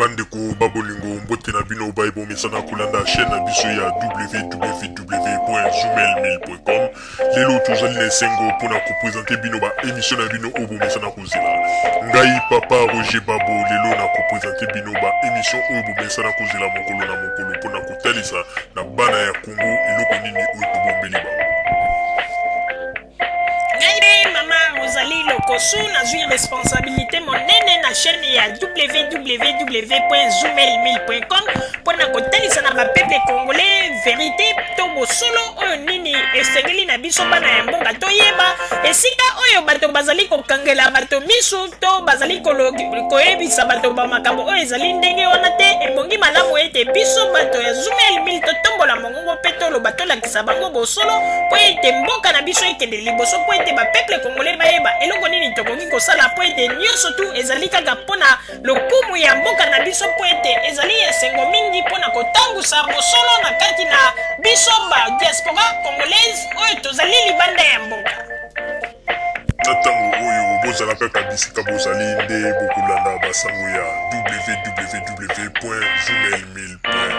Bandeko ba bolingo, mbote na bino baye bomesana kolanda chaîne na biso ya www.zoomail1000.com. Lelo tozali na esengo mpona kopresente bino ba émission na bino oyo bomesana kozela. Ngai papa Roger Babo lelo na kopresente bino ba émission oyo bomesana kozela mokolo na mokolo mpona kotalisa na bana ya Congo eloko nini oyo tobombeli bango. Ngai mpe mama Rosalie Lokosu nazwi responsabilité monene na chaîne ya www.zoomail1000.com mpo na kotalisa na bapeuple congolais verité to bosolo oyo nini esengeli na biso bana ya mboka toyeba esika oyo bato bazali kokangela bato misu to bazali koyebisa bato ba makambo oyo ezali ndenge wana te. Ebongi malamu ete biso bato ya Zoomail 1000 totombola mongongo mpe toloba, tolakisa bango bosolo mpo ete mboka na biso ekende liboso, mpo ete bapeuple congolais bayeba eloko nini tokoki kosala, mpo ete nyonso tu ezali kaka mpo na lokumu ya mboka na biso, mpo ete ezali esengo mingi mpo na kotangusa bosolo na kati na biso ba diaspora congolaise oyo tozali libanda ya mboka. Na ntango oyo bozala kaka bisika bozali nde bokolanda basango ya www.zoomail1000.com.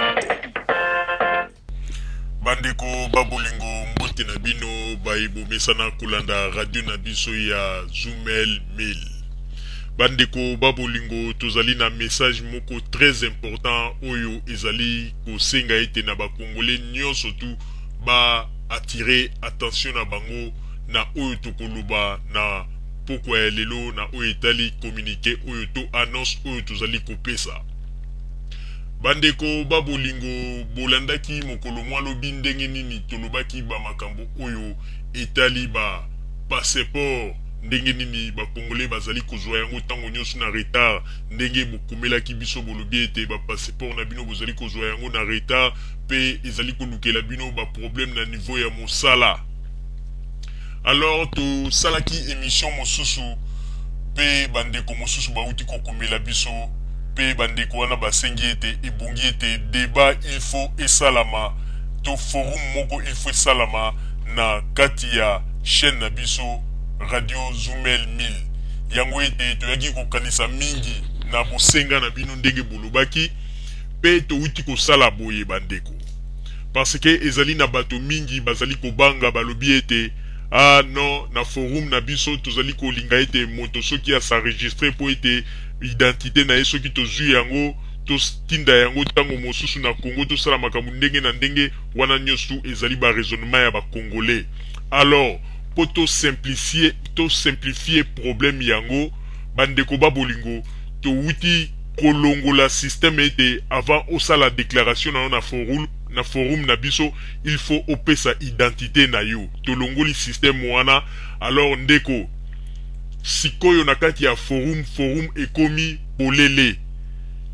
Bandeko ba bolingo, mbote na bino baye bomesana kolanda radio na biso ya Zumel 1000. Bandeko ba bolingo, tozali na message moko très important oyo ezali kosenga ete na ba Congolais nionso tout ba attirer attention na bango na oyo tokoloba na pokwa ya lelo na oyo etali communique oyo to annonce oyo tozali kopesa. Bandeko ba bolingo, bolandaki mokolo mwa lobi ndenge nini tolobaki ba makambo oyo etali ba passeport, ndenge nini ba Congolais bazali kozua yango tango nionso na retard, ndenge bokomelaki biso bolobi ete ba passeport na bino bozali kozua yango na retard pe ezali kolukela bino ba problème na niveau ya mosala. Alors tosalaki emission mosusu pe ba ndeko mosusu bawuti kokomela biso pe ba ndeko wana basengi ete ebongi ete debat il faut esalama to forum moko il faut esalama na kati ya chaine na biso radio Zumel 1000. Yango ete toyaki kokanisa mingi na bosenga na bino ndenge bolobaki pe towuti kosala boye ba ndeko. Parce que ezali na bato mingi bazali kobanga balobi ete ah non na forum na biso tozali kolinga ete moto soki a s'enregistrer mpo ete identite na ye soki tozui yango totinda yango tango mosusu na Congo tosala makambo ndenge na ndenge wana nioso ezali ba raisonnement ya ba congolais alors mpo to simplifier to simplifier problème yango ba ndeko ba bolingo towuti kolongola système ete avant osala declaration na yo na forum na forum na biso il faut opesa identite na yo tolongoli système wana alors ndeko sikoyo na kati ya forum forum ekomi polele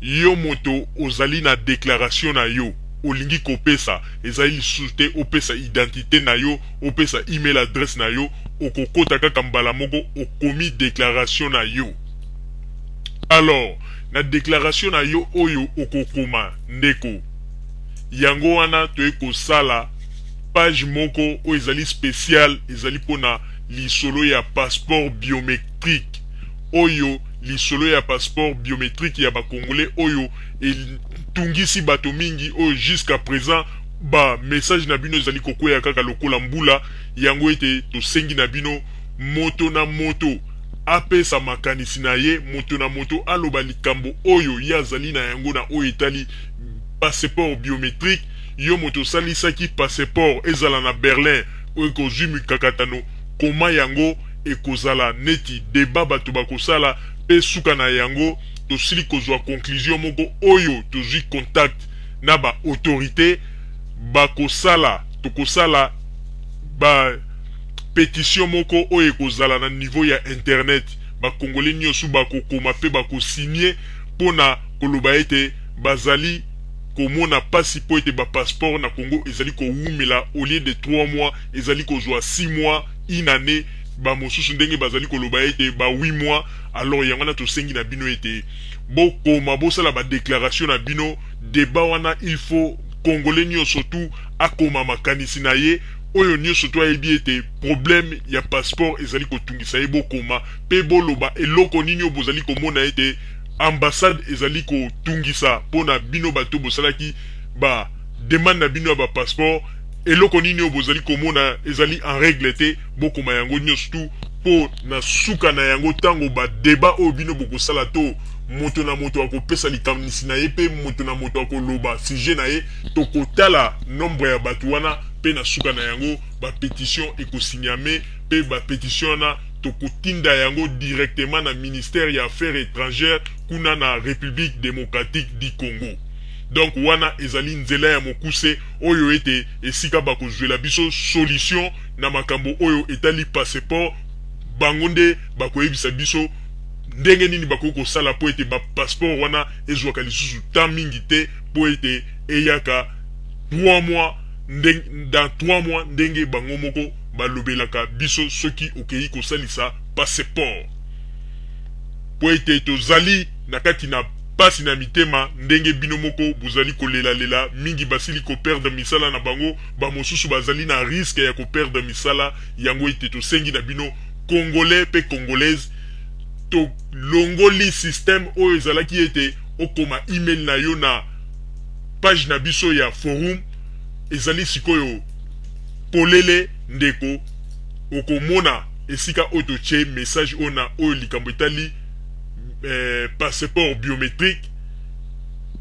yo moto ozali na declaration na yo olingi kopesa ezali lisusu te opesa identite na yo opesa email address na yo okokota kaka mbala moko okomi declaration na yo. Alors na declaration na yo oyo okokoma ndeko, yango wana toye kosala page moko oyo ezali speciale, ezali pona lisolo ya passeport biometrique, oyo lisolo ya passeport biometrique ya ba congolais oyo etungisi bato mingi, oyo jusqu'à present ba message na bino ezali kokweya kaka lokola mbula, yango ete tosengi na bino moto na moto apesa makanisi na ye, moto na moto aloba likambo oyo ye azali na yango na oyo etali passeport biometrique. Yo moto osalisaki passeport ezala na Berlin oyo kozwi mikakatano, koma yango, ekozala neti debat bato bakosala mpe suka na yango tosili kozwa conclusion moko oyo tozwi contact na ba autorites bakosala, tokosala ba petition moko oyo ekozala na niveau ya internet, ba congolais nioso bakokoma pe bako signer pona koloba ete bazali komona pasi po ete ba passeport na Congo ezali kowumela au lieu de 3 mois ezali kozua 6 mois, une annee, ba mosusu ndenge bazali koloba ete ba 8 mois, alors yango wana tosengi na bino ete bokoma bosala ba declaration na bino, debat wana il faut congolais nioso tout akoma makanisi na ye Oyo nioso to ayebi ete problème ya passeport ezali kotungisa ye bokoma pe boloba eloko nini oyo bozali komona ete Ambassade ezali kotungisa mpo na bino bato bosalaki ba demande na bino ya ba passeport. Eloko nini oyo bozali komona ezali en règle te, bokoma yango nyonso tu mpo na suka na yango, ntango ba débat oyo bino bokosala to moto na moto akopesa likanisi na ye mpe moto na moto akoloba sujet na ye, tokotala nombre ya bato wana mpe na suka na yango ba pétition ekosigname mpe ba pétition wana tokotinda yango directement na ministère ya Affaires étrangères kuna na République démocratique du Congo. Donc wana ezali nzela ya mokuse oyo ete esika bakozwela biso solution na makambo oyo etali passeport. Bango nde bakoyebisa biso ndenge nini bakoki kosala mpo ete bapasseport wana ezwaka lisusu temps mingi te, mpo ete eyaka 3 mois dans 3 mois, ndenge bango moko balobelaka biso soki okei kosalisa passeport, mpo ete tozali na kati na pasi na mitema ndenge bino moko bozali kolelalela. Mingi basili koperdre misala na bango, bamosusu bazali na risque ya koperdre misala yango. Ete tosengi na bino, Congolais mpe Congolaise, tolongoli système oyo ezalaki ete okoma email na yo na page na biso ya forum. Ezali sikoyo polele, ndeko. Okomona esika oyo totie message oyo na oyo likambo etali passeport biométrique.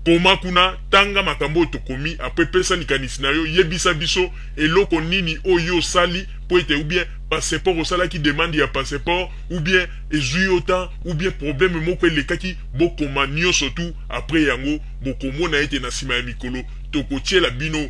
Koma kuna, tanga makambo oyo tokomi, après pesa likanisi na yo, yebisa biso eloko nini oyo osali mpo ete ou bien passeport, osalaki demande ya passeport, ou bien ezwi yo temps, ou bien problème moko elekaki. Bokoma nyonso tu. Après yango, bokomona ete na nsima ya mikolo tokotiela bino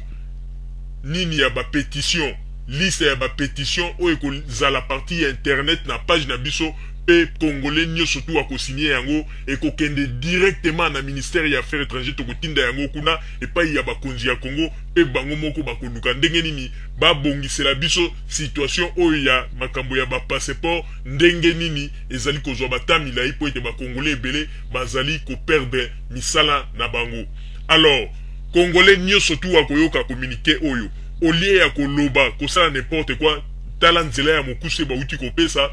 nini ya bapétition, liste ya bapétition oyo ekozala partie ya internet na page na biso, mpe Congolais nyonso tu akosigner yango, ekokende directement na ministère ya Affaires étrangères. Tokotinda yango kuna epai ya bakonzi ya Congo mpe bango moko bakoluka ndenge nini babongisela biso situation oyo ya makambo ya bapasseport, ndenge nini ezali kozwa bata milai mpo ete Bakongolais ebele bazali koperdre misala na bango. Alors, Congolais nyonso tu akoyoka communiqué oyo, au lieu ya koloba, kosala n'importe quoi, tala nzela ya mokuse bauti kopesa.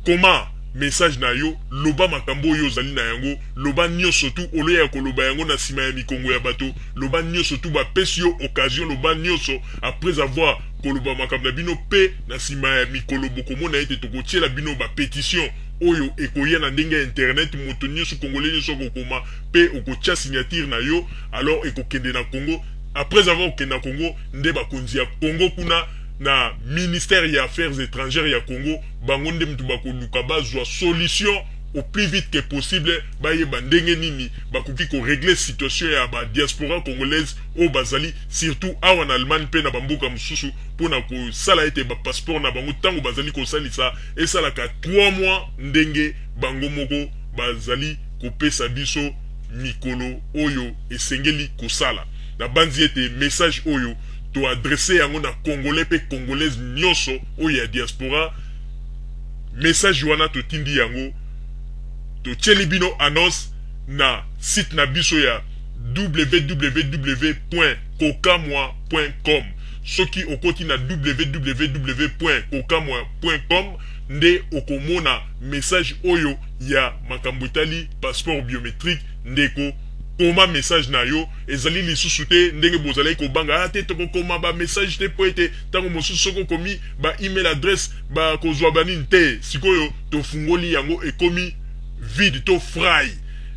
Koma message na yo, loba makambo oyo ozali na yango, loba nyonso tu. Au lieu ya koloba yango na nsima ya mikongo ya bato, loba nyonso tu. Bapesi yo occasion, loba nyonso. Après avoir koloba makambo na bino, mpe na nsima ya mikolo bokomona ete tokotiela bino bapétition oyo ekoya na ndenge ya internet. Moto nyonso, Congolais nyonso akokoma mpe okotia signature na yo, alors ekokende na Congo. Après avoir kokende na Congo, nde bakonzi ya Congo kuna na ministère ya Affaires étrangères ya Congo, bango nde mutu bakoluka bazwa solution au plus vite que possible, bayeba ndenge nini bakoki korégler situation ya badiaspora congolaise oyo bazali surtout awa na Allemagne mpe na bamboka mosusu, mpona kosala ete bapasseport na bango, ntango bazali kosalisa, esalaka 3 mois, ndenge bango moko bazali kopesa biso mikolo oyo esengeli kosala. Nabanzi ete message oyo toadresser yango na Congolais mpe Congolaise nyonso oyo ya diaspora. Message wana totindi yango, totieli bino annonce na site na biso ya www.kokamwa.com. Soki okoti na www.kokamwa.com, nde okomona message oyo ya makambo etali passeport biométrique. Ndeko, koma message na yo. Ezali lisusu te ndenge bozalaki kobanga: "Ah te, tokokoma bamessage te mpo ete ntango mosusu soki okomi ba email adresse, bakozwa banini te." Sikoyo tofungoli yango, ekomi vide to free,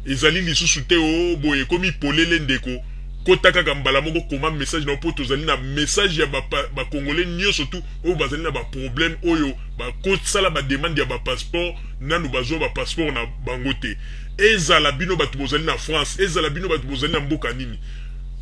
ezali lisusu te o boye, ekomi polele. Ndeko, kota kaka mbala moko, koma message na yo, mpo tozali na message ya Bacongolais nyonso tu oyo bazali na baproblème, oyo bakosala bademande ya bapasseport, nanu bazwa bapasseport na bango te. Ezala bino bato bozali na France, ezala bino bato bozali na mboka nini,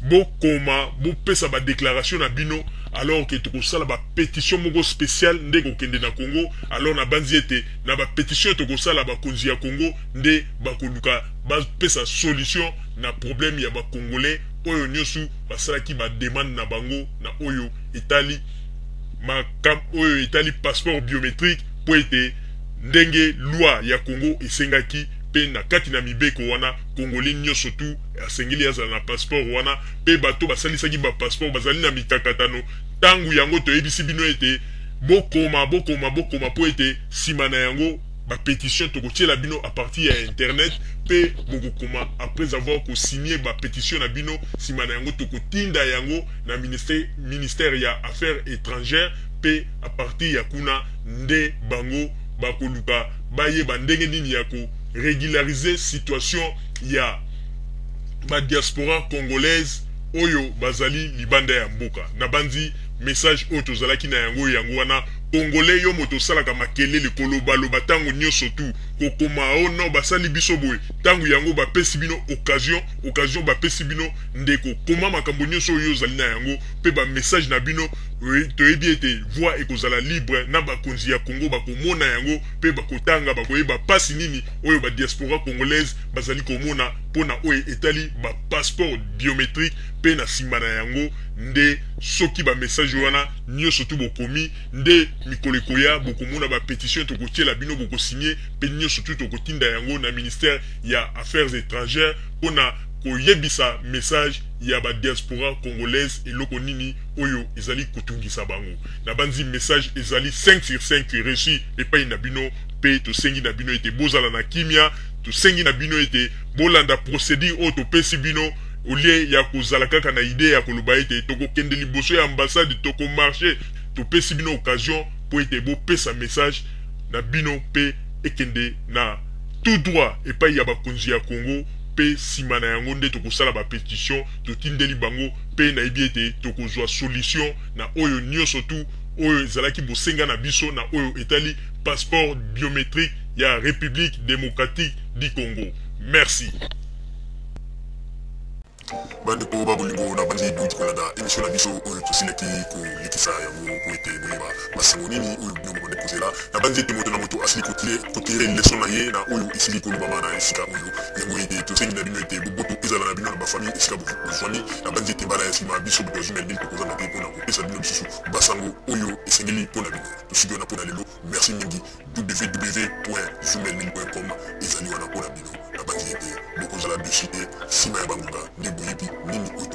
bokoma, bopesa badéclaration na bino, alors ke tokosala bapétition moko spéciale nde kokende na Congo. Alors nabanzi ete na bapétition tokosala, bakonzi ya Congo nde bakoluka bapesa solution na problème ya Bacongolais oyo nyonso basalaki bademande na bango na oyo etali makambo oyo etali passeport biométrique, mpo ete ndenge loi ya Congo esengaki mpe na kati na mibeko wana, Congolais nyonso tu asengeli azala na passeport wana. Mpe bato basalisaki bapasseport bazali na mikakatano. Ntango yango toyebisi bino ete bokoma, bokoma, bokoma, mpo ete nsima na yango Ba petition tokotiela bino à partir ya internet mpe bokokoma après avoir kosigne ba petition na bino. Nsima na yango tokotinda yango na ministère ya Affaires étrangères, mpe à partir ya kuna nde bango bakoluka bayeba ndenge nini ya korégulariser situation ya badiaspora congolaise oyo bazali libanda ya mboka. Nabanzi message oyo tozalaki na yango, yango wana. Congolais, yo moto osalaka makelele, kolobaloba ntango nyonso tu, kokoma o no basali biso boye, ntango yango bapesi bino occasion, occasion bapesi bino ndeko, koma makambo nyonso oyo ozali na yango mpe bamessage na bino. Toyebi ete voix ekozala libre na bakonzi ya Congo, bakomona yango mpe bakotanga, bakoyeba mpasi nini oyo badiaspora congolaise bazali komona mpona oyo etali bapasseport biométrique. Mpe na nsima na yango nde soki bamessage wana nyonso tu bokomi, nde mikolo ekoya bokomona bapétition tokotiela bino, bokosigne mpe nyonso tu tokotinda yango na ministère ya Affaires étrangères mpona koyebisa message ya badiaspora congolaise, eloko nini oyo ezali kotungisa bango. Nabanzi message ezali 5 sur 5 reçu epai na bino, mpe tosengi na bino ete bozala na kimia. Tosengi na bino ete bolanda procédure oyo topesi bino, au lieu ya kozala kaka na idée ya koloba ete tokokende liboso ya ambassade, tokomarche. Topesi bino occasion mpo ete bopesa message na bino mpe ekende na tout droit epai ya bakonzi ya Congo, mpe nsima na yango nde tokosala bapétition, totindeli bango, mpe nayebi ete tokozwa solution na oyo nyonso tu oyo ezalaki bosenga na biso na oyo etali passeport biométrique ya République démocratique du Congo. Merci. Bandeko ba bolingo, na bandi bouti kolanda émission na biso oyo tosilaki kolekisa yango po ete boyeba basango nini oyo bino bobandi kozela. Na bandi ete moto na moto asili kotire leçon na ye na oyo esili kolobama na esika oyo. Yango ete tosengi na bino ete boboto ezala na bino na bafamille esika bozwami. Na bandi ete mbala ya nsima, biso bato ya Zumel tokozanga te mpona kopesa bino lisusu basango oyo esengeli mpona bino. Tosuki wana mpona lelo. Merci mingi. www.zumelmil.com ezali wana mpona bino. Na bandi ete bokozala déçus te. Nsima ya bangonga nde boyebi nini oyo.